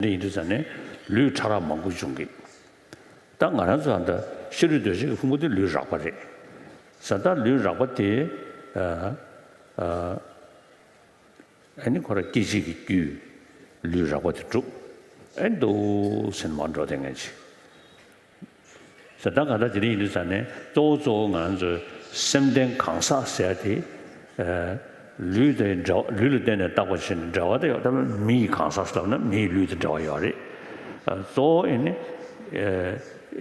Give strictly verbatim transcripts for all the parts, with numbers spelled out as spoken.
འདི་ཡིན་དུས་ཙང་ནས་ལུས་ཕྲ་རགས་མང་པོ་འབྱུང་གི། ད་ང་རང་ཚོ་ཨ་ད་ཤ་རུས་གདོས་བཅས་ཀྱི་ཕུང་པོ་དེ་ལུས་རགས་པ་རེད། ས་ད་ལུས་རགས་པ་དེ་ཨ་ཨ་ཨ་ནི་ཁོ་ར་སྐྱེ་མཆེད་ཀྱི་རྒྱུས་ལུས་རགས་པ་དེ་གྲུབ། ཨེ་འདུག་སེམས་མ་འགྲོ་དེ་ངན་ཅིག་ས་ད་ག་ད་དེ་རིང་ཡིན་དུས་ཙང་ནས་གཙོ་བོ་གཙོ་བོ་ང་ཚོའི་སེམས་ལྡན་གང་ཟག་ཟེར་ཡ་དེ། ཨ་ལུས་དེ་འདྲ་ལུས་ལ་བརྟེན་ནས་བཏགས་པ་བྱས་ནས་འབྲེལ་བ་དེ་ཡོད། ད་མི་ཡི་གང་ཟག་ཟེར་ལབ་ན་མི་ཡི་ལུས་དེ་འབྲེལ་བ་ཡོད་རེད། ཨ་གཙོ་བོ་ཨེ་ནི་ཨ་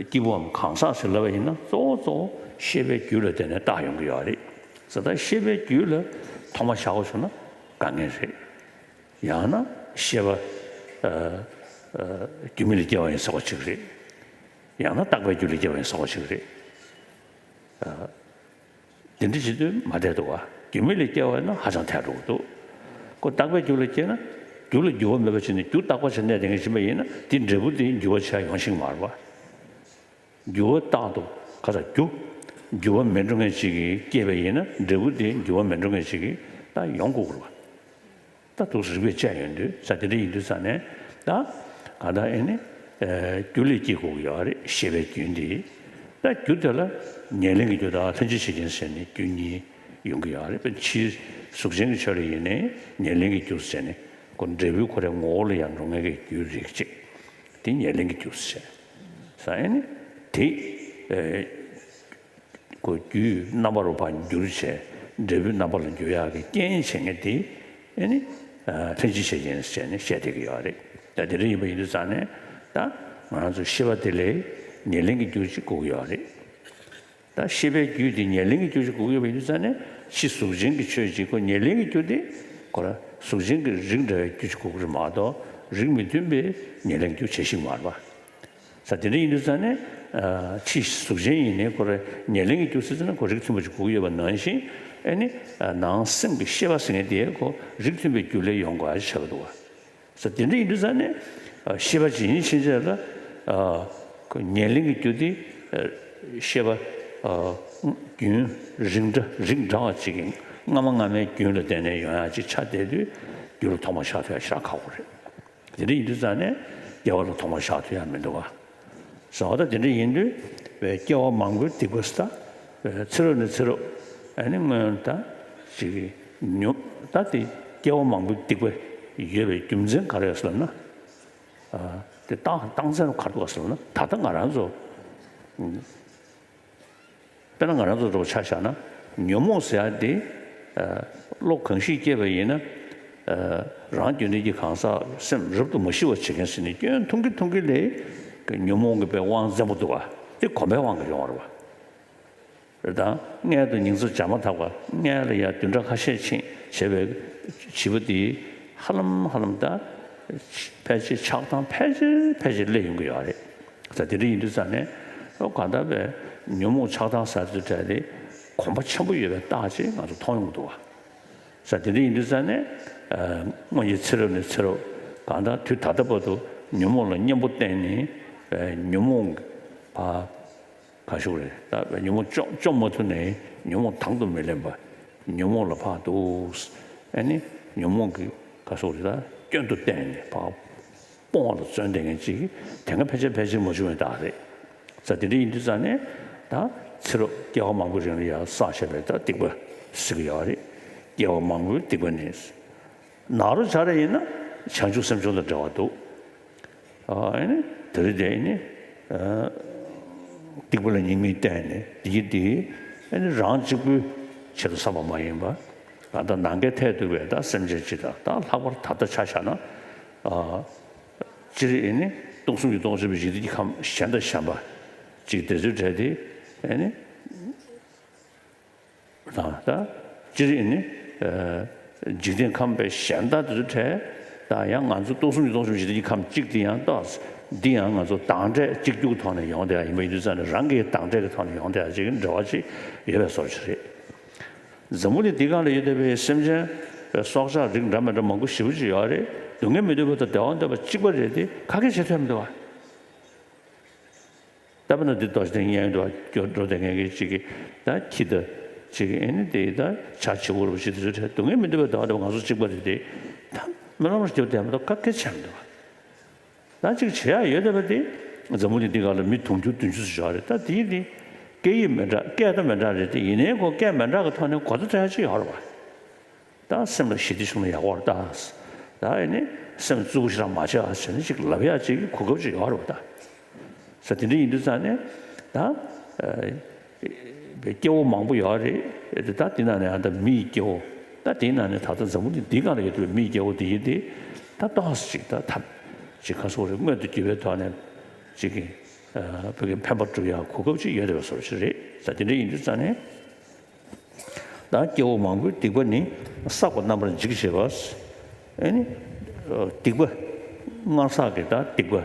སྐྱེས་བུའམ་གང་ཟག་ཟེར་ལབ་པ་ཡིན་ན་གཙོ་བོ་གཙོ་བོ་ཤེས་པའི་རྒྱུད་ལ་བརྟེན་ནས་བཏགས་ཡོང་གི་ཡོད་རེད། ས་ད་ཤེས་པའི་རྒྱུད་ལ་ཐོག་མ་བཞག་དགོས་བྱུང་ན་དཀའ་ངལ་རེད། ཡང་ན་ཤེས་པ་ཨ་ཨ་རྒྱུ་མེད་ལ་སྐྱེ་བ་ཡིན་ཟེར་བ་ཅིག་རེད། ཡང་ན་རྟག་པའི་རྒྱུ་ལ་སྐྱེ་བ་ཡིན་ཟེར་བ་ཞིག་རེད། ཨ་དེ་འདྲ་བྱེད་དུས་མ་བསྡད་འདུག་བ། རྒྱུ་མེད་ལ་སྐྱེ་བ་ཡིན་ན་ཧ་ཅང་ཐལ་འགྲོ་གི་འདུག་ཁོ་རྟག་པའི་རྒྱུ་ལ་སྐྱེས་ན་རྒྱུ་ལ་འགྱུར་བ་མེད་པ་བྱས་ནས་རྒྱུ་རྟག་པ་བྱས་གནས་བསྡད་མཁན་ཡིན་པ་ཡིན་ན་དེ་འབྲས་བུ་དེ་འགྱུར་བ་ཆགས་ཡོང་ཤེས་མ་རེད་བ། འགྱུར་བ་རྟག་ཏུ་ག་ས་རྒྱུ་འགྱུར་བ་མི་འགྲོ་མཁན་ཅིག་གིས་སྐྱེས་པ་ཡིན་ན་འབྲས་བུ་དེ་འགྱུར་བ་མི་འགྲོ་མཁན་ཅིག་གིས་ད་ཡོང་དགོས་རེད་བ། ད་འདུག་སེ་རིགས་པས་དཔྱད་ཡོང་དུས་ས་དེ་འདྲ་ཡིན་དུས་ཙང་ནས་ད་ག་ད་ཨེ་ནི་ཨ་རྒྱུ་ལས་སྐྱེ་དགོས་ཀྱི་ཡོད་རེད། ཤེས་པའི་རྒྱུན་འདི་ད་རྒྱུ་དེ་ལ་ཉེར་ལེན་གྱི་རྒྱུ་དང་ལྷན་ཅིག་བྱེད་རྐྱེན་ཟེར་ནས་རྒྱུ་གཉིས་ཡོང་གི་ཡོད་རེད། དཔེར་ན་ཕྱིའི་གཟུགས་ཅན་གྱི་ཆོས་ལ་ཡིན་ནའི་ཉེར་ལེན་གྱི་རྒྱུ་ཟེར་ནས་ཁོ་འབྲས་བུ་ཁོ་རའི་ངོ་བོ་ལ་ཡང་འགྲོ་མཁན་གྱི་རྒྱུའི་རིགས་གཅིག་དེ་ཉེར་ལེན་གྱི་རྒྱུ་ཟེར། ས་ཨེ་ནི་དེ་ཨེ། ཁོ་རྒྱུའི་རྣམ་པ་རུ་ཕར་འགྱུར་བྱས་འབྲས་བུའི་རྣམ་པ་ལ་འགྱུར་ཡག་གི་རྐྱེན་བྱེད་མཁན་དེ་ཨེ་ནི་ལྷན་ཅིག་བྱེད་རྐྱེན་ཟེར་ནས་བཤད་བསྡད་ཀྱི་ཡོད་རེད། ད་དེ་འདྲ་ཡིན་པ་ཡིན་དུས་ཙང་ནས་ད་ང་རང་ཚོ་ཤེས་པ་དེ་ལས་ཉེར་ལེན་གྱི་རྒྱུ་ཅིག་དགོས་ཀྱི་ཡོད་རེད། ད་ཤེས་པའི་རྒྱུ་དེ་ཉེར་ལེན་གྱི་རྒྱུ་ཅིག་དགོས་ཀྱི་ཡོད་པ་ཡིན་དུས་ཙང་ནས་ཕྱི་གཟུགས་ཅན་གྱི་ཆོས་ཅིག་ཁོ་ཉེར་ལེན་གྱི་རྒྱུ་དེ་ཁོ་ར་གཟུགས་ཅན་གྱི་རིགས་འདྲ་བའི་རྒྱུ་ཅིག་དགོས་ཀྱི་རེད་མ་གཏོགས་རིགས་མི་མཐུན་པའི་ཉེར་ལེན་རྒྱུ་བྱེད་ཤེས་མ་རེད་པ། ས་དེ་འདྲ་ཡིན་དུས་ཙང་ནས་ཨ་ཕྱི་གཟུགས་ཅན་ཡིན་ནའི་ཁོ་ར་ཉེར་ལེན་གྱི་རྒྱུ་ཟེར་ཙང་ན་ཁོ་རིགས་མཐུན་པ་ཅིག་དགོས་ཀྱི་ཡོད་པ་ནང་བཞིན་ཨེ་ནི་ཨ་ནང་སེམས་ཀྱི་ཤེས་པ་ཟེར་མཁན་དེ་ཁོ་རིགས་མཐུན་པའི་རྒྱུ་ལས་ཡོང་དགོས་ཡ་ཆགས་ཀྱི་འདུག་བ། ས་དེ་འདྲ་ཡིན་དུས་ཙང་ནས་ཨ་ཤེས་པ་ཇི་སྙེད་ཕྱིན་ཆད་ལ་ཨ་ཁོ་ཉེར་ལེན་གྱི་རྒྱུ་དེ་ཨ་ཤེས་པ་ཨ་རྒྱུན་རིགས་འདྲ་རིགས་འདྲ་བ་ཅིག་གི་སྔ་མ་སྔ་མའི་རྒྱུན་ལ་བརྟེན་ནས་ཡོང་ཡ་ཅིག་ཆགས་བསྡད་དུས་རྒྱུ་ལ་ཐོག་མ་བཞག་ཐུབ་ཡ་ཞེ་དྲག་ཁག་པོ་རེད། དེ་འདྲ་ཡིན་དུས་ཙང་ནས་སྐྱེ་བ་ལ་ཐོག་མ་བཞག་ཐུབ་ཡ་མི་འདུག་བ། ཟེར་བ་ད་དེ་འདྲ་ཡིན་དུས་སྐྱེ་བ་མང་པོའི་སྡིག་པ་ཟེར་ད་ཚེ་རབས་ནས་ཚེ་རབས་ཨ་ནི་སྔོན་ད་ཅིག་ཉོ་ད་དེ་སྐྱེ་བ་མང་པོའི་སྡིག་པ་ཡོད་པའི་རྒྱུ་མཚན་ག་རེ་ཡོད་ཟེར་ལབ་ན། ཨ་དེ་རྟགས་རྟགས་མཚན་ག་རེ་འདུག་ཟེར་ལབ་ན་ད་ལྟ་ང་རང་ཚོ། དཔེར་ན་ང་རང་ཚོ་འདྲ་པོ་ཆ་བཞག་ན་ཉོན་མོངས་ཟེར་ཡ་དེ་ཨ་བློ་གང་ཞིག་སྐྱེས་པ་ཡིན་ན་ཨ་རང་རྒྱུད་ལྡན་གྱི་གང་ཟག་སེམས་རབ་ཏུ་མ་ཞི་བར་བྱེད་མཁན་ཟེར་ནས་སྐྱོན་མཐོང་གི་མཐོང་གི་ལས་ཉོན་མོངས་ཀྱི་དཔེ་དབང་བཙན་པོ་འདུག་བ། དེ་གོམས་པའི་དབང་གིས་ཡོང་བ་རེད་བ། རེད་དང་། མངལ་དུ་ཉིང་མཚམས་སྦྱར་མ་ཐག་པ་མངལ་ལ་ཡ་བདུན་ཕྲག་ཁ་ཤས་ཕྱིན་བྱས་པའི་བྱིས་པ་དེ་ཧ་ལམ་ཧ་ལམ་ད་ཕལ་ཆེར་ཆགས་སྡང་ཕལ་ཆེར་ཕལ་ཆེར་སླེབས་ཡོང་གི་ཡོད་རེད། ད་དེ་འདྲ་ཡིན་དུས་ཙང་ནས་ཨོ་གང་ལྟར་བས་ཉོན་མོངས་ཆགས་སྡང་ཟེར་དུས་འདྲ་དེ་གོམས་པ་ཆེན་པོ་ཡོད་པའི་རྟགས་ཅིག་ང་ཚོ་མཐོང་ཡོང་གི་འདུག་བ། ས་དེ་འདྲ་ཡིན་དུས་ཙང་ནས་ཨ་སྔོན་གྱི་ཚེ་རབས་ནས་ཚེ་རབས་གང་ལྟར་དུས་ད་ལྟ་བར་དུ་ཉོན་མོངས་ལ་གཉེན་པོ་བསྟེན་ནས་ཨ་ཉོན་མོངས་ཕར་ག་ཞུ་རེད། ད་ཉོན་མོངས་བཅོམ་བཅོམ་མ་ཐུབ་ནས་ཉོན་མོངས་དང་དུ་མི་ལེན་པ། ཉོན་མོངས་ལ་ཕར་འདུག་ཨ་ནི་ཉོན་མོངས་ཀྱི་ག་ཞུ་རེད། ད་སྐྱོན་དུ་བསྟན་ནས་ཕར་སྤོང་བ་ལ་བརྩོན་བསྡད་མཁན་ཅིག་དེ་སྔ་ཕལ་ཆེར་ཕལ་ཆེར་མ་བྱུང་བའི་རྟགས་རེད། ས་དེ་འདྲ་ཡིན་དུས་ཙང་ནས་ད་ཚེ་རབས་སྐྱེ་བ་མང་པོའི་རིང་ལ་ཡང་བསགས་བཞག་པའི་ད་སྡིག་པ་ཟེར་གྱི་ཡོད་རེད། སྐྱེ་བ་མང་པོའི་སྡིག་པ་ནི། ནཱ་རོ་སྦྱར་ཡིན་ན་བྱང་ཆུབ་སེམས་མཆོག་དང་འབྲེལ་བ་འདུག་ཨ་ནི་དེ་རིང་དེ་ནི་ཨ་སྡིག་པ་ལ་སྙིང་མི་བརྟན་ནས་དེ་ཡི་དེ་ཨ་ནི་རང་གཅིག་པུའི་ཆེད་དུ་བསགས་པ་མ་ཡིན་པ། ད་ལྟ་ནམ་མཁའི་མཐས་གཏུགས་པའི་ད་སེམས་ཅན་སྤྱི་དང་ད་ལྷག་པར་ད་ལྟ་ཆ་བཞག་ན་ཨ་སྤྱིར་ཨ་ནི་སྟོང་གསུམ་གྱི་སྟོང་གསུམ་པའི་འཇིག་རྟེན་གྱི་ཁམས་གཞན་དང་གཞན་པ་ཅིག་དེ་ཚོའི་གྲས་དེ་ཨ་ནི། དང་ད་སྤྱིར་ནི་འཇིག་རྟེན་ཁམས་པའི་གཞན་དག་དེ་ཚོ་གྲས་དང་ཡང་ང་ཚོ་སྟོང་གསུམ་གྱི་སྟོང་གསུམ་འཇིག་རྟེན་གྱི་ཁམས་གཅིག་དེ་ཡང་ཏོག་འདི་ཡང་ང་ཚོ་དང་འབྲས་གཅིག་གྱུར་ཐོག་ནས་ཡོང་བསྡད་ཡ་ཡིན་པ་ཡིན་དུས་ཙང་ནས་རང་གི་དང་འབྲས་ཀྱི་ཐོག་ནས་ཡོང་བསྡད་ཡ་ཅིག་འབྲེལ་བ་ཅིག་ཡོད་པའི་བཟོ་ཅིག་རེད། འཛམ་བུ་གླིང་འདི་སྒང་ལ་ཡོད་བསྡད་པའི་སེམས་ཅན་པའི་སྲོག་ཆགས་རིགས་འདྲ་མི་འདྲ་མང་པོ་ཞེ་པོ་ཅིག་ཡོད་རེད། སྡུག་བསྔལ་མི་འདོད་པ་དང་བདེ་བ་འདོད་པ་གཅིག་པ་རེད་དེ་ཁ་སྐད་བྱེད་ཐུབ་མི་འདུག་བ། ད་དཔེར་ན་འདི་རྡོ་རྗེ་གདན་སྙན་འདུག་འགྲོ་བསྡད་མཁན་གྱི་ཅིག་གི་ད་ཁྱི་ད་ཅིག་གི་ཨེ་ནི་དེ་ད་བྱ་བྱིའུ་རུ་ཅིག་དེ་ཚོ་དྲན་སྡུག་བསྔལ་མི་འདོད་པའི་ཟླ་བ་འདྲ་བ་ང་ཚོ་གཅིག་པ་རེད་དེ་ད་རྨི་ལམ་རུ་སྐྱེ་བ་དེ་མ་གཏོགས་ཁ་སྐད་ཆ་མི་འདུག་ ད་ཅིག་བྱེད་ཡག་ཡོད་བསྡད་པ་དེ་འཛམ་བུ་གླིང་འདི་སྒང་ལ་མི་དུང་ཕྱུར་བདུན་ཅུ་ཙམ་ཡོད་རེད། ད་དེའི་དེ་སྐད་ཡིག་མི་འདྲ། སྐད་ད་མི་འདྲ་རེད་དེ། ཡིན་ནའི་ཁོ་སྐད་མི་འདྲ་གི་ཐོག་ནས་གོ་བརྡ་སྤྲད་ཡག་ཅིག་ཡོད་རེད་བ། ད་སེམས་ལ་ཞི་བདེ་བྱུང་ན་ཡག་པོ་རེད་ད། ད་ཨེ་ནི་སེམས་རྩུབ་པོ་ཞེ་དྲག་མ་བྱེད་ཨ་ཟེར་ནས་ཅིག་ལབ་ཡག་ཅིག་གི་གོ་སྐབས་ཅིག་ཡོད་རེད་བ་ད། ས་དེ་འདྲ་ཡིན་དུས་ཙང་ནས་ད། ཨ་སྐྱེ་བོ་མང་པོ་ཡོད་རེད། ད་དེ་ནང་ནས་ཨ་ད་མི་ཡི་སྐྱེ་བོ། ད་དེའི་ནང་ནས་ད་ལྟ་འཛམ་བུ་གླིང་འདིའི་སྒང་ལ་ཡོད་པའི་མི་ཡི་སྐྱེ་བོ་དེ་ཡིན་ཏེ། ད་ཏོག་ཙམ་ཅིག་ད་ཐབས་ཅིག་ཁ་སོ་རེ་མངོན་དུ་གྱུར་པའི་ཐོག་ནས་ཅིག་གི་ཨ་བོད་ཀྱི་ཕན་པ་སྒྲུབ་ཡག་གོ་སྐབས་ཅིག་ཡོད་བསྡད་པའི་བཟོ་འདྲ་ཅིག་རེད། ད་དེ་འདྲ་ཡིན་དུས་ཙང་ནས། ད་སྐྱེ་བོ་མང་པོའི་སྡིག་པ་ནི་བསགས་པ་རྣམ་པར་འཇིག་བྱེད་པ། ཨེ་ནི་སྡིག་པ་སྔར་བསགས་ཀྱི་ད་སྡིག་པ་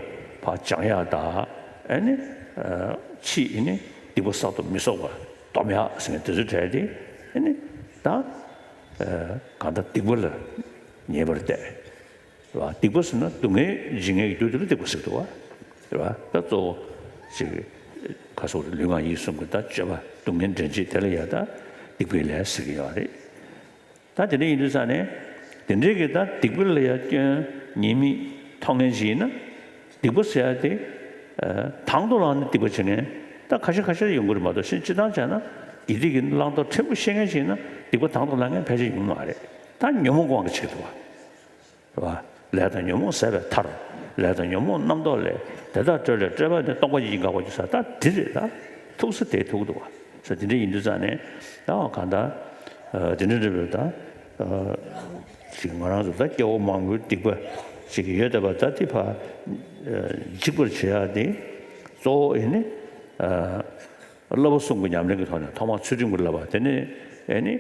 ཕར་སྦྱང་ཡག་དང་། ཨེ་ནི་ཕྱིས་ཨེ་ནི་སྡིག་པ་བསགས་སྡོད་མི་བསགས་པ་སྡོམ་ཡག་ཟེར་མཁན་དེ་ཚོའི་གྲས་དེ། ཨེ་ནི་ད་གང་ལྟར་སྡིག་པ་ལ་ཉེས་པར་གཏད། རེད་བ། སྡིག་པ་ཟེར་ན་སྡུག་བསྔལ་འཇིགས་ངེས་ཀྱི་རྒྱུ་དེ་ལ་སྡིག་པ་ཟེར་གྱི་འདུག་བ། རེད་བ། ད་གཙོ་བོ་ཅིག་ཁ་སོགས་ལུས་ངག་ཡིད་གསུམ་གྱི་ད་སྤྱོད་པ་སྡུག་བསྔལ་འདྲེན་བྱེད་དེ་ལ་ཡ་ད་སྡིག་པའི་ལས་ཟེར་གྱི་ཡོད་རེད། ད་དེ་འདྲ་ཡིན་དུས་ཙང་ནས་དེ་འདྲའི་གི་ད་སྡིག་པ་ལ་ཡ་སྐྱོན་ཉེས་དམིགས་མཐོང་མཁན་ཞིག་ཡིན་ན། སྡིག་པ་ཟེར་ཡ་དེ་ཨ་དང་དུ་བླངས་ནས་སྡིག་པ་བྱེད་མཁན་ད་ཁ་ཤས་ཁ་ཤས་ཡོང་གི་རེད་མ་གཏོགས། ཕྱིན་སྤྱིར་བཏང་བྱས་ན་དགེ་སྡིག་གི་བླང་དོར་ཕྲན་བུ་ཤེས་མཁན་ཞིག་ཡིན་ན་སྡིག་པ་དང་དུ་བླང་མཁན་ཕལ་ཆེར་ཡོང་གི་མ་རེད། ད་ཉོན་མོངས་དབང་གིས་བྱེད་ཀྱི་འདུག་བ། རེད་བ། ལས་དང་ཉོན་མོངས་ཟད་པའི་མཐར། ལས་དང་ཉོན་མོངས་རྣམ་རྟོག་ལས། དེ་དག་སྤྲོས་ལས་སྤྲོས་པ་ནི། སྟོང་པ་ཉིད་ཀྱིས་འགག་པར་འགྱུར་ཟེར། ད་འདི་རེད་ད། ཐུག་ས་དེ་ཐུག་འདུག་བ། ས་འདི་འདྲ་ཡིན་དུས་ཙང་ནས་ད་གང་ལྟར་ཨ་འདི་འདྲ་འདྲ་བའི་ད་ཨ་ཅིག་ང་རང་ཚོ་ད་སྐྱེ་བོ་མང་པོའི་སྡིག་པ་ཅིག་ཡོད་བསྡད་པ་ད་དེ་ཕར་ཨ་འཇིག་པར་བྱེད་ཡག་དེ་གཙོ་བོ་ཨེ་ནི་ཨ། བསླབ་པ་གསུམ་གྱི་ཉམས་ལེན་གྱི་ཐོག་ནས་ཐོག་མར་ཚུལ་ཁྲིམས་ཀྱི་བསླབ་པ། དེ་ནས་ཨེ་ནི་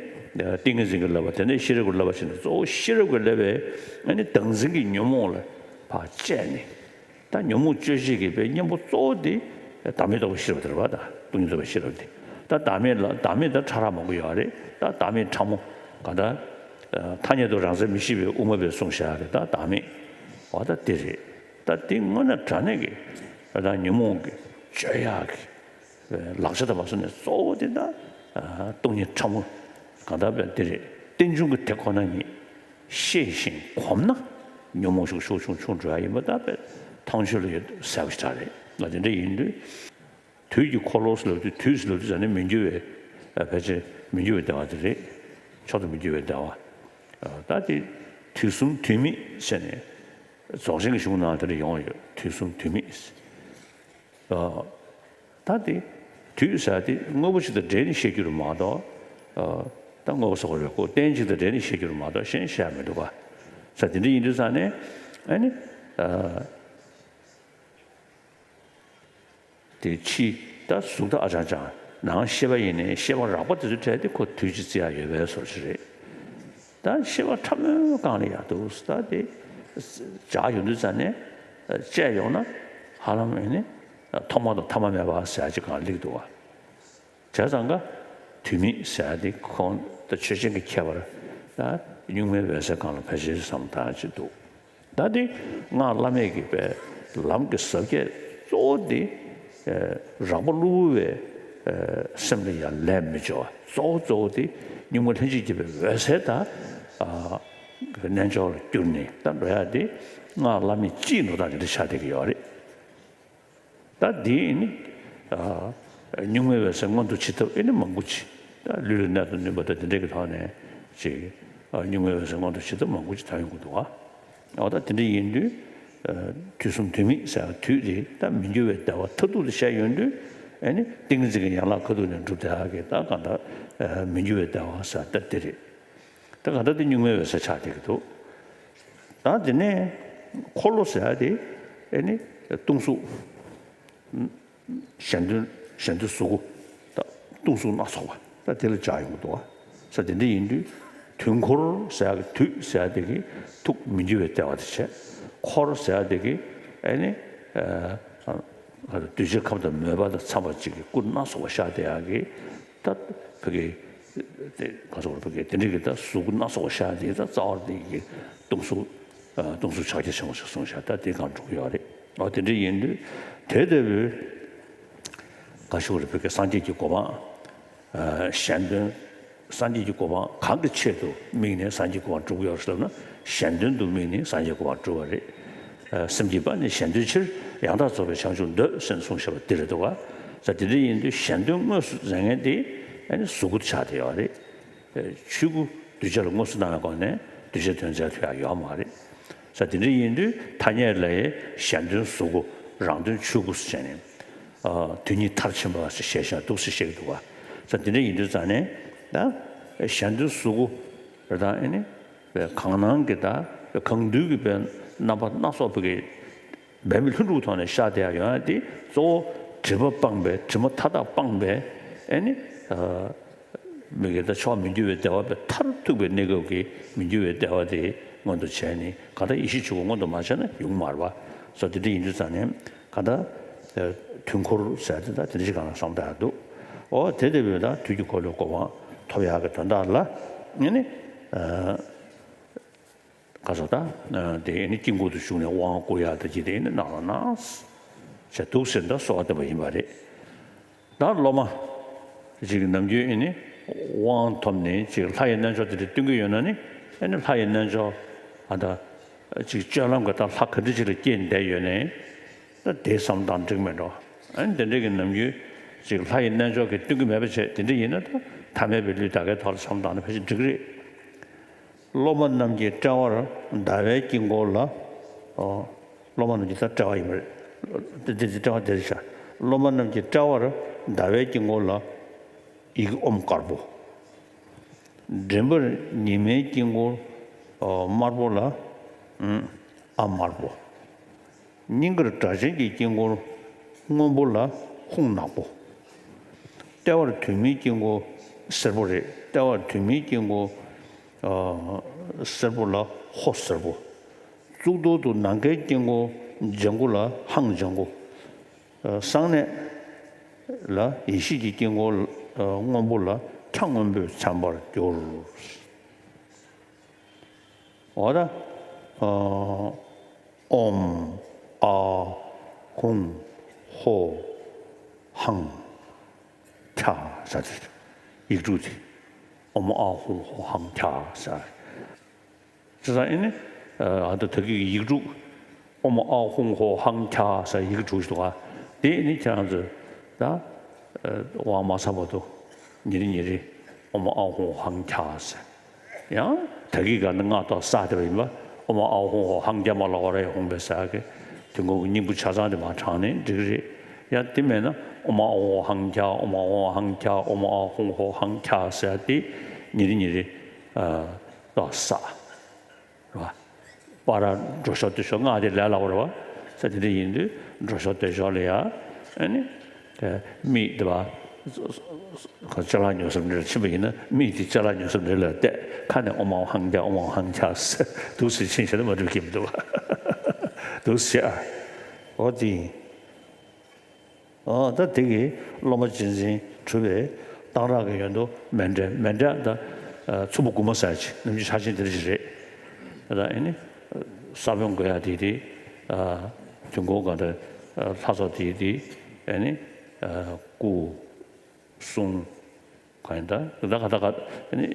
ཏིང་ངེ་འཛིན་གྱི་བསླབ་པ། དེ་ནས་ཤེས་རབ་ཀྱི་བསླབ་པ་བྱས་ནས་གཙོ་བོ་ཤེས་རབ་ཀྱི་བསླབ་པས་ཨེ་ནི་བདག་འཛིན་གྱི་ཉོན་མོངས་ལ་ཕར་བཅད་ནས། ད་ཉོན་མོངས་གཅོད་བྱེད་ཀྱི་པའི་གཉེན་པོ་གཙོ་བོ་དེ་བདག་མེད་རྟོགས་པའི་ཤེས་རབ་དེ་རེད་བ། ད་སྟོང་ཉིད་རྟོགས་པའི་ཤེས་རབ་དེ། ད་བདག་མེད་ལ་བདག་མེད་ད་ཕྲ་རགས་མང་པོ་ཡོད་རེད། ད་བདག་མེད་ཕྲ་མོ་ག་ད་ཐ་སྙད་དུ་རང་མཚན་མི་ཤེས་པའི་དབུ་མ་པས་གསུངས་བཞག་གི་ད་བདག་མེད་བ་ད་དེ་རེད། ད་དེ་དངོས་གནས་དྲང་གནས་ཀྱི་ད་ཉོན་མོངས་ཀྱི་གཅོད་ཡག་གི་ལག་ཆ་དང་མ་སོང་ནས་གཙོ་བོ་དེ་ད་སྟོང་ཉིད་ཕྲ་མོ་གང་ལྟར་བས་དེ་རེད། རྟེན་འབྱུང་གི་དེ་ཁོ་ན་ཉིད་ཤེས་ཤིང་གོམས་ན་ཉོན་མོངས་ཤུགས་ཤུགས་ཆུང་ཆུང་འགྲོ་ཡ་ཡིན་པ་ད་བས་མཐོང་ཆོས་ལ་ཡོད་གསལ་པོ་ཞེ་དྲག་རེད། ང་དེ་འདྲ་ཡིན་དུས་དུས་ཀྱི་འཁོར་ལོ་ཟེར་ལབ་དུས་དུས་ཟེར་ལབ་དུས་ཟ་ནས་མི་འགྱུར་བའི་ཕལ་ཆེར་མི་འགྱུར་བའི་བདེ་བ་དེ་རེད། མཆོག་ཏུ་མི་འགྱུར་བའི་བདེ་བ། ད་དེ་དུས་གསུམ་དུས་མེད་ཟེར་ནས་རྫོགས་ཆེན་གྱི་གཞུང་ནང་དེ་འདྲ་ཡོང་ཡོད། དུས་གསུམ་དུས་མེད། ཨ། ད་དེ་དུས་ཟེར་དེ་དངོས་པོ་ཅིག་དང་འབྲེལ་ནས་བཤད་རྒྱུ་རེད་མ་གཏོགས། ཨ། ད་དངོས་པོ་སོགས་རེད་ཁོ་རྟེན་ཅིག་དང་འབྲེལ་ནས་བཤད་རྒྱུ་རེད་མ་གཏོགས་གཞན་བཤད་ཡ་མི་འདུག་ག་ས་དེ་འདྲ་ཡིན་དུས་ཙང་ནས་ཨ་ནི། ཨ། དེ་ཕྱི་ད་གཟུགས་ད་ཨ་ཅང་ཅང་ནང་ཤེས་པ་ཡིན་ནའི་ཤེས་པ་རགས་པ་དེ་ཚོའི་གྲས་དེ་ཁོ་དུས་ཅིག་བརྩི་ཡ་ཡོད་པའི་བཟོ་ཞིག་རེད། ད་ཤེས་པ་ཕྲ་མོའི་སྒང་ལ་ཡག་འདུག་ད་དེ་འཇགས་ཡོང་དུས་ཙང་ནས་བཅད་ཡོང་ན་ཧ་ལམ་ཨེ་ནི་ཐོག་མ་དང་ཐ་མ་མེད་པ་ཟེར་ཡ་ཅིག་སྒང་སླེབས་འདུག་བ། བྱས་ཙང་ཀ་དུས་མེད་ཟེར་ཡ་དེ་ཁོང་ད་ཆོས་ཅན་གྱི་ཁྱད་པར་ད་གཉུག་མའི་འོད་གསལ་སྒང་ལ་ཕལ་ཆེར་བསམ་བཏང་ཡ་ཅིག་འདུག་ད་དེ་སྔགས་བླ་མེད་ཀྱི་པའི་ལམ་གྱི་ཟབ་ཁྱད་གཙོ་བོ་དེ་རགས་པ་གློ་བུར་བའི་སེམས་ལ་ཡང་ལས་མི་བྱེད་པ། གཙོ་བོ་གཙོ་བོ་དེ་གཉུག་མ་ལྷན་ཅིག་སྐྱེས་པའི་འོད་གསལ་དང་རྣལ་འབྱོར་ལ་གྱུར་ནས་ད་འགྲོ་ཡ་དེ་སྔགས་བླ་མེད་སྤྱིའི་འགྲོ་སྟངས་དེ་འདྲ་ཆགས་བསྡད་ཀྱི་ཡོད་རེད། ད་འདི་ནི་ཨ་གཉུག་མའི་འོད་གསལ་མངོན་དུ་བྱེད་ཐབས་ཨེ་ནི་མང་པོ་ཅིག་ད་ལུས་ལ་གནད་དུ་བསྣུན་པ་དང་དེ་འདྲའི་གི་ཐོག་ནས་ཅིག་ཨ་གཉུག་མའི་འོད་གསལ་མངོན་དུ་བྱེད་ཐབས་མང་པོ་ཅིག་ད་ཡོང་གི་འདུག་ཨ། འོ་ད་དེ་འདྲ་ཡིན་དུས་ཨ་དུས་གསུམ་དུས་མེད་ཟེར་བ་དུས་དེ་ད་མི་འགྱུར་བའི་བདེ་བ་མཐར་ཐུག་ཏུ་བཤད་ཡོང་དུས་ཨེ་ནི་ཏིང་ངེ་འཛིན་གྱི་ཡན་ལག་ཁ་ཐུག་ནས་གྲུབ་བསྡད་ཡག་གི་ད་གང་ལྟར་ཨ་མི་འགྱུར་བའི་བདེ་བ་ཟེར་ད་དེ་རེད། ད་ག་ད་དེ་གཉུག་མའི་འོད་གསལ་ཆགས་བསྡད་ཀྱི་འདུག་ད་དེ་ནས་འཁོར་ལོ་ཟེར་ཡ་དེ་ཨེ་ནི་སྟོང་གཟུགས་གཞན་དོན་གཞན་དོན་གཟུགས་ད་སྟོང་གཟུགས་སྣ་ཚོགས་པ་ད་དེ་ལ་སྦྱར་ཡོང་གི་འདུག་བ། ས་དེ་འདྲ་ཡིན་དུས་དུས་འཁོར་ཟེར་ཡ་གི་དུས་ཟེར་ཡ་དེ་གི་ཐུགས་མི་འགྱུར་བའི་བདེ་བ་དེ་བྱས། འཁོར་ཟེར་ཡ་དེ་གི་ཨེ་ནི་ཨ་གདུལ་བྱའི་ཁམས་དང་མོས་པ་དང་འཚམས་པ་ཅིག་གི་སྐུ་སྣ་ཚོགས་པ་ཤར་བསྡད་ཡ་གི་ད་བོད་ཀྱི་དེ་ག་སོགས་བོད་ཀྱི་དེ་འདྲ་གི་ད་གཟུགས་སྣ་ཚོགས་ཤར་དེ་ད་རྩ་བ་དེ་གི་སྟོང་གཟུགས་ཨ་སྟོང་གཟུགས་ཕྱག་རྒྱ་ཆེན་པོ་ཞེས་གསུངས་ཤག་ད་དེ་གང་འགྲོ་གི་ཡོད་རེད། ཨོ་དེ་འདྲ་ཡིན་དུས་དེ་ལྟ་བུའི་ག་ཤོག་རེད་བོད་ཀྱི་སངས་རྒྱས་ཀྱི་གོ་འཕང་ཨ་གཞན་དོན་སངས་རྒྱས་ཀྱི་གོ་འཕང་གང་གི་ཆེད་དུ་དམིགས་ནས་སངས་རྒྱས་གོ་འཕང་སྒྲུབ་ཀྱི་ཡོད་རེད་ཟེར་ན་གཞན་དོན་དུ་དམིགས་ནས་སངས་རྒྱས་གོ་འཕང་སྒྲུབ་པ་རེད། སེམས་བསྐྱེད་པ་ནི་གཞན་དོན་ཕྱིར། ཡང་དག་རྫོགས་པའི་བྱང་ཆུབ་འདོད། ཟེར་གསུངས་བཞག་པ་འདི་རེད་འདུག་ག་ས་དེ་འདྲ་ཡིན་དུས་གཞན་དོན་དངོས་སུ་མཛད་མཁན་དེ་ཨ་ནི་གཟུགས་སྐུ་དེ་ཆགས་བསྡད་ཡོད་རེད། ཆོས་སྐུ་གདུལ་བྱ་ལ་དངོས་སུ་སྣང་བའི་སྒོ་ནས་གདུལ་བྱའི་དོན་མཛད་ཐུབ་ཡ་ཡོད་མ་རེད། ས་དེ་འདྲ་ཡིན་དུས་ཐ་སྙད་ལ་གཞན་དོན་གཟུགས་སྐུ། རང་དོན་ཆོས་སྐུ་ཟེར་ནས། དོན་གཉིས་མཐར་ཕྱིན་པ་ཞེས་བྱ་འདུག་ཟེར་བཤད་ཀྱི་འདུག་ག་ས་དེ་འདྲ་ཡིན་དུས་ཙང་ནས་ད་གཞན་དོན་གཟུགས་སྐུ་རེད། ད་ཨེ་ནི་གང་སྣང་གི་ད་གང་འདུལ་གྱི་པའི་རྣམ་པ་སྣ་ཚོགས་པའི་གི་འབད་མེད་ལྷུན་གྲུབ་ཐོག་ནས་ཤར་བསྡད་ཡ་ཡོང་ཡ་དེ་གཙོ་བོ་སྒྲིབ་པ་སྤངས་པའི་སྒྲིབ་མ་མཐའ་དག་སྤངས་པའི་ཨེ་ནི། མི་དགེ་དང་ཆོས་མི་འགྱུར་བའི་བདེ་བ་པའི་མཐར་ཐུག་པའི་གནས་སྐབས་ཀྱི་མི་འགྱུར་བའི་བདེ་བ་དེ་མངོན་དུ་བྱས་ནས་གང་ལྟར་ཡེ་ཤེས་ཆོས་སྐུ་མངོན་དུ་མ་བྱས་ན་ཡོང་མ་རེད་པ། སོ་དེ་འདྲ་ཡིན་དུས་ཙང་ནས་གང་ལྟར་དུས་འཁོར་ཟེར་དེ་ད་དེ་འདྲ་ཞིག་གང་ལ་བསམ་བཏང་ཡ་འདུག་འོ་དེ་དེ་བས་ད་དུས་ཀྱི་འཁོར་ལོའི་གོ་འཕང་ཐོབ་ཡག་གི་དོན་དག་ལ་ཨེ་ནི། ག་ས་ད་དེ་ཨེ་ནི་དཀྱིལ་འཁོར་དུ་བཞུགས་ནས་དབང་བསྐུར་ཡག་དེ་ཅི་དེ་ཨེ་ནི་གནང་རོགས་གནང་། ཞེས་འདུག་ཟེར་ད་གསོལ་བ་བཏབ་པ་ཡིན་པ་རེད། ད་སློབ་མ་ཅིག་ནམ་རྒྱུན་ཨེ་ནི་དབང་ཐོབ་ནས་ཅིག་ལྷ་ཡི་རྣལ་འབྱོར་དེ་འདྲ་སྟོན་གྱི་ཡོད་ན་ནི་ཨེ་ནི་ལྷ་ཡི་རྣལ་འབྱོར་ཨ་ད་ཅིག་སྤྱོད་ལམ་གྱི་ད་ལྷ་ག་འདྲ་ཅིག་ལ་སྐྱེས་བསྡད་ཡོད་ནའི་ད་དེ་བསམ་སྟངས་འགྲིག་མེད་འགྲོ། ཨེ་ནི་དེ་འདྲ་གི་ནམ་རྒྱུན་ཅིག་ལྷ་ཡི་རྣལ་འབྱོར་གྱིས་སྟོན་གྱི་མེད་པ་བྱས་དེ་འདྲ་ཡིན་ན་ད་ཐ་མལ་པའི་ལུས་དག་གའི་ཐོག་ལ་བསམ་བཏང་ན་ཕལ་ཆེར་འགྲིག་གི་རེད། སློབ་མ་རྣམས་ཀྱི་དཔྲལ་བར་ཟླ་བའི་དཀྱིལ་འཁོར་ལ། ཨོ། སློབ་མ་རྣམས་ཀྱི་ད་དཔྲལ་བ་ཡིན་པ་རེད། འདི་འདི་དཔྲལ་བ་དེ་རེད་ཤག་སློབ་མ་རྣམས་ཀྱི་དཔྲལ་བར་ཟླ་བའི་དཀྱིལ་འཁོར་ལ། ཡི་གེ་ཨོཾ་དཀར་པོ། མགྲིན་པར་ཉི་མའི་དཀྱིལ་འཁོར། ཨོ། དམར་པོ་ལ། ཨ་དམར་པོ། སྙིང་གར་སྒྲ་གཅན་གྱི་དཀྱིལ་འཁོར་སྔོན་པོ་ལ་ཧཱུྃ་ནག་པོ། ལྟེ་བར་དུས་མིན་དཀྱིལ་འཁོར་སེར་པོ་རེད། ལྟེ་བར་དུས་མིན་དཀྱིལ་འཁོར་སེར་པོ་ལ་ཧོ་སེར་པོ། གཙུག་ཏོར་དུ་ནམ་མཁའི་དཀྱིལ་འཁོར་ལྗང་གུ་ལ་ཧཱུྃ་ལྗང་གུ། གསང་གནས་ལ་ཡེ་ཤེས་ཀྱི་དཀྱིལ་འཁོར་སྔོན་པོ་ལ་ཁྲ་སྔོན་པོས་མཚན་པར་གྱུར། འོ་ད། ཨོཾ་ཨཱཿཧཱུྃ་ཧོ་ཧང་ཁྱ་ཟེར་ཏེ་ཡིག་དྲུག་དེ། ཨོཾ་ཨཱཿཧཱུྃ་ཧོ་ཧང་ཁྱ་ཟེར། བྱས་ཙང་ཨེ་ནི། ཨ་ད་ད་གི་ཡིག་དྲུག་ཨོཾ་ཨཱཿཧཱུྃ་ཧོ་ཧང་ཁྱ་ཟེར་ཡིག་དྲུག་ཞིག་འདུག་ག་དེ་ནི་ཁྱེད་རང་ཚོས་ད། དབང་མ་ཚར་བར་དུ་ཉིན་རེ་ཉིན་རེ་ཨོཾ་ཨཱཿཧཱུྃ་ཧོ་ཧང་ཁྱ་ཟེར། ཡང་ད་གི་ག་ནི་སྔགས་ཐོག་བསགས་བསྡད་པ་ཡིན་པ། ཨོཾ་ཨཱཿཧཱུྃ་ཧོ་ཧང་ཁྱ་མ་ལ་ཧོ་ར་ཡ་ཧུང་བེ་ས་གི་དུས་འཁོར་གྱི་སྙིང་པོ་ཆ་ཚང་དེ་མར་བགྲངས་ནས་འགྲིག་གི་རེད། ཡང་དེ་མེད་ན་ཨོཾ་ཨཱཿཧཱུྃ་ཧོ་ཧང་ཁྱ། ཨོཾ་ཨཱཿཧཱུྃ་ཧོ་ཧང་ཁྱ། ཨོཾ་ཨཱཿཧཱུྃ་ཧོ་ཧང་ཁྱ་ཟེར་ཏེ་ཉིན་རེ་ཉིན་རེ་ཨ་ཐོག་བསགས། རེད་བ། པ་ར་འགྲོ་ཤོག་སྡོད་ཤོག་སྔགས་དེ་ལས་སླ་པོ་རེད་བ། ས་དེ་འདྲ་ཡིན་དུས་འགྲོ་ཤོག་སྡོད་ཤོག་ལ་ཡ། ཨ་ནི། དེ་མིག་དེ་བ། ཅ་ལག་ཉོ་ས་འདྲ་ལ་ཕྱིན་པ་ཡིན་ན་མིག་དེ་ཅ་ལག་ཉོ་ས་འདྲ་ལ་བལྟས། ཁ་ནས་ཨོཾ་ཨཱཿཧཱུྃ་ཨོཾ་ཨཱཿཧཱུྃ་ཟེར་འདུག་སེ་ཕྱིན་བྱས་ན་མ་འགྲིག་གི་མི་འདུག་བ། འདུག་སེ་ཨ། འོ་དེ་ཡིན། ཨ་ད་དེ་གི་སློབ་མ་རྗེས་འཛིན་གྲུབ་པའི་གཏང་རག་གི་ཡོན་དུ་མཎྜལ། མཎྜལ་ད་ཚོམ་བུ་དགུ་མ་ཟེར་ཅིག་ནམ་རྒྱུན་ཆར་ཆེན་དེ་འདྲ་ཞིག་རེད། ད་ཨེ་ནི་ས་བོན་དགོས་ཡ་དེ་དེ་དུས་འཁོར་ག་འདྲ་ལྷ་ཚོགས་དེ་དེ་ཨེ་ནི་སྐུ་གསུང་གང་ཡིན་ད་ད་ག་ད་ག་ཨེ་ནི་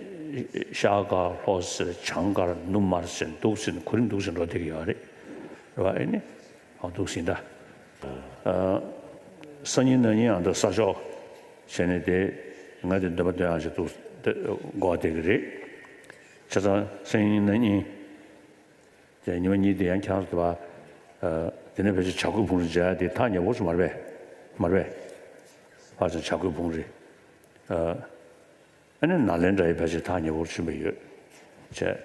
ཤར་དཀར་ལྷོ་སེར་བྱང་དཀར་ནུབ་དམར་ཟེར་འདུག་ཟེར་ནས་གོ་རིམ་འདུག་ཟེར་འགྲོ་བསྡད་ཀྱི་ཡོད་རེད། རེད་བ། ཨེ་ནི་ཨ་འདུག་ཟིན་ད། སང་ཉིན་གནངས་ཉིན་ཨ་འདྲ་གསར་ཤོག་བྱས་ནས་དེ་ང་དེ་འདོན་པ་འདོན་ཡག་ཞིག་འདུག་དགོས་བསྡད་ཀྱི་རེད། བྱས་ཙང་སང་ཉིན་གནངས་ཉིན་དེ་ཉི་མ་གཉིས་དེ་ཡང་ཁྱེད་རང་ཚོ་དེ་བ། དེ་ནས་ཕལ་ཆེར་བྱ་རྒོད་བུང་རིང་མཇལ་ཡ་དེ་ཐག་ཉེ་པོ་ཞིག་མ་རེད་པས། མ་རེད་པས། ཕལ་ཆེར་བྱ་རྒོད་བུང་རིང་། ཨ་ནི་ནཱ་ལེནྡྲ་ཡི་ཕལ་ཆེར་ཐག་ཉེ་པོར་ཕྱིན་པ་ཡོད། བྱས།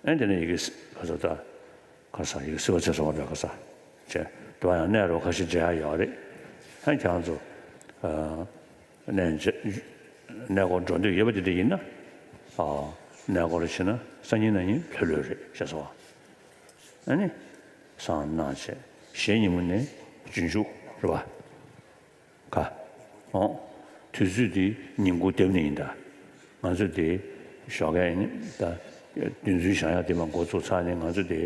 ཨ་ནི་དེ་ནས་ཡི་གེ་ག་ས་ད། ག་ས་ཡི་གེ་སིལ་བ་བྱས་སོང་བ་འདྲ་ག་ས། བྱས། དེ་བ་ཡང་གནས་རོགས་ཁ་ཤས་མཇལ་ཡ་ཡོད་རེད། ཨ་ནི་ཁྱེད་རང་ཚོ། ཨ། གནས་མཇལ། གནས་སྐོར་འགྲོ་འདོད་ཡོད་པ་དེ་འདྲ་ཡིན་ན། ཨ། གནས་སྐོར་ཕྱིན་ན་སང་ཉིན་གནངས་ཉིན་ལྷོད་ལྷོད་རེད་བྱས་སོང་བ། ཨ་ནི། སང་གནངས་བྱས། གཞེས་ཉིན་མོ་ནས་རྗེས་འཇུག་རེད་བ། ག། འོ། དུས་ཚོད་དེ་ཉིན་གུང་དེབ་ནས་ཡིན་ད། ང་ཚོ་དེ་ཞོགས་ཀས་ནི་ད་བདུན་ཚུན་བཞེངས་ཡག་དེ་མ་འགོ་ཚུགས་ཚར་ནས་ང་ཚོ་དེ་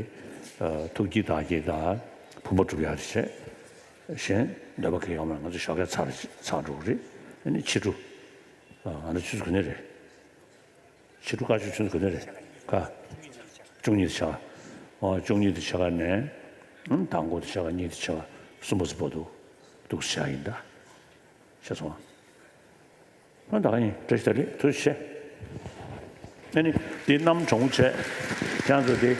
ཐུགས་བསྐྱེད་བདག་བསྐྱེད་དང་བུམ་པ་སྒྲུབ་ཡག་དེ་བྱས། གཞན་འདོད་པ་གང་ཡང་ཡོད་མ་རེད། ང་ཚོ་ཞོགས་ཀས་ཚར་ཚར་འགྲོ་གི་རེད། ཨ་ནི་ཕྱི་དྲོ། ང་ཚོ་ཆུ་ཚོད་ག་ནས་རེད། ཕྱི་དྲོ་དཀར་ཆུ་ཆུ་ཚོད་ག་ནས་རེད། ག་བཅུ་གཉིས་ཆགས། ཨོ། བཅུ་གཉིས་དེ་ཕྱེད་ཀ་ནས། ཨང་། དང་པོ་དེ་ཕྱེད་ཀ། གཉིས་དེ་ཕྱེད་ཀ། གསུམ་པ་ཚོ་བར་དུ་འདུག་སེ་བཞག་ཡིན་ད། ཤེས་སོང་ཨ། ཨང་། ད་ག་ཡིན། བཀྲ་ཤིས་བདེ་ལེགས། ཐུགས་རྗེ་ཆེ། ཨ་ནི་འདི་གནམ་གྲང་མོ་བྱས། ཁྱེད་ཚོ་དེ།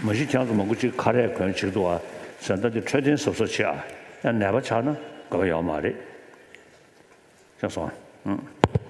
མ་གཞི་ཁྱེད་ཚོ་མང་པོ་ཅིག་ཁ་རས་གོན་བྱེད་འདུག་ཨ། ཟེར་ད་འདི་འཕྲོད་བསྟེན་གཟབ་གཟབ་བྱེད་ཨ། ཡང་ནད་པ་ཆགས་ན་དགོས་པ་ཡོད་མ་རེད། ཤེས་སོང་ཨ། ཨང་།